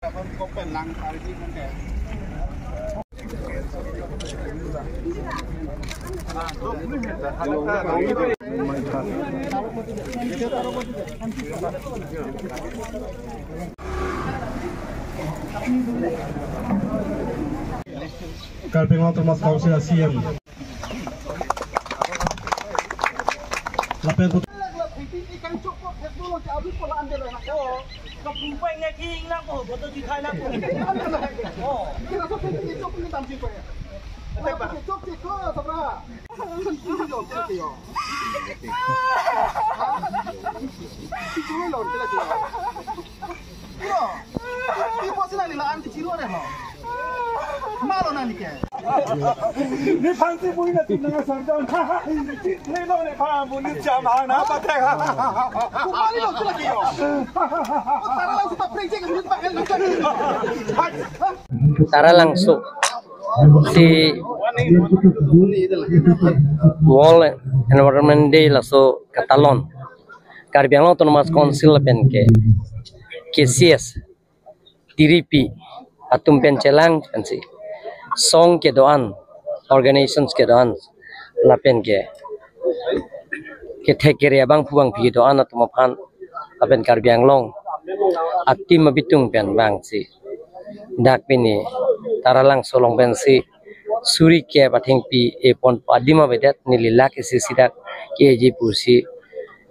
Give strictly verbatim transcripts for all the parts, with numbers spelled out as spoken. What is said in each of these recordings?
Karbi Anglong Autonomous Council a C M. Lapen Ni phansi bui na tin na sarjon. Ni lo ni pha bu ni jam ha na patek ha. Kumari lo tu lagi yo. Tara lang suta pring cek ni pakai lu. Tara Langso si World Environment Day laso katalon Karbi Anglong Autonomous Council lapen ke K C S, T D P atum pen chelang pensi song kedo-an, organizations kedo-an lapen ke kethek kere abangphu bangphi kedo-an atum aphan lapen Karbi Anglong a-team abitung pen vangsi dak pini Tara Langso along pensi suri kep athengpi epon adim avedet, neli lake isi si dak ke-eji pusi,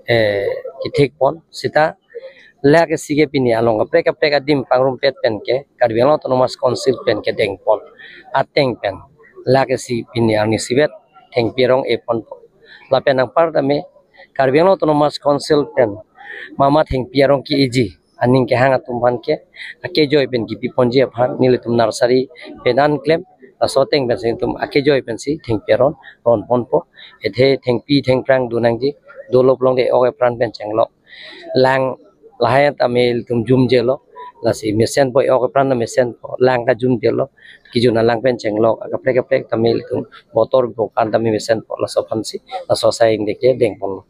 eh, kethek pon seta lake isi ke pini along kaprek kaprek adim pangrumpet pen ke Karbi Anglong Autonomous Council pen kedeng pon ateng pen lake isi pini arni isivet thengpi arong epon po. Lapen anpar tame Karbi Anglong Autonomous Council pen mama thengpi arong ke-eji aning kehang atum aphan ke akejoi pen kipi ponji aphan nelitum nursery pen an klem laso ateng pensi nelitum akejoi pensi thengpi aron ron pon po. Athe thengpi thengphrang do nangji, dolo pulote e-ok epran pen chenglok. Lang lahai tame ilitum jumjelo. Lasi mesen po, e-ok epran ta mesen po, lang ta jumjelo. Kejun alang pen chenglok, kaprek kaprek tame ilitum motor po kan tame mesen po, laso aphansi laso asai ingdeng ke deng ponlo.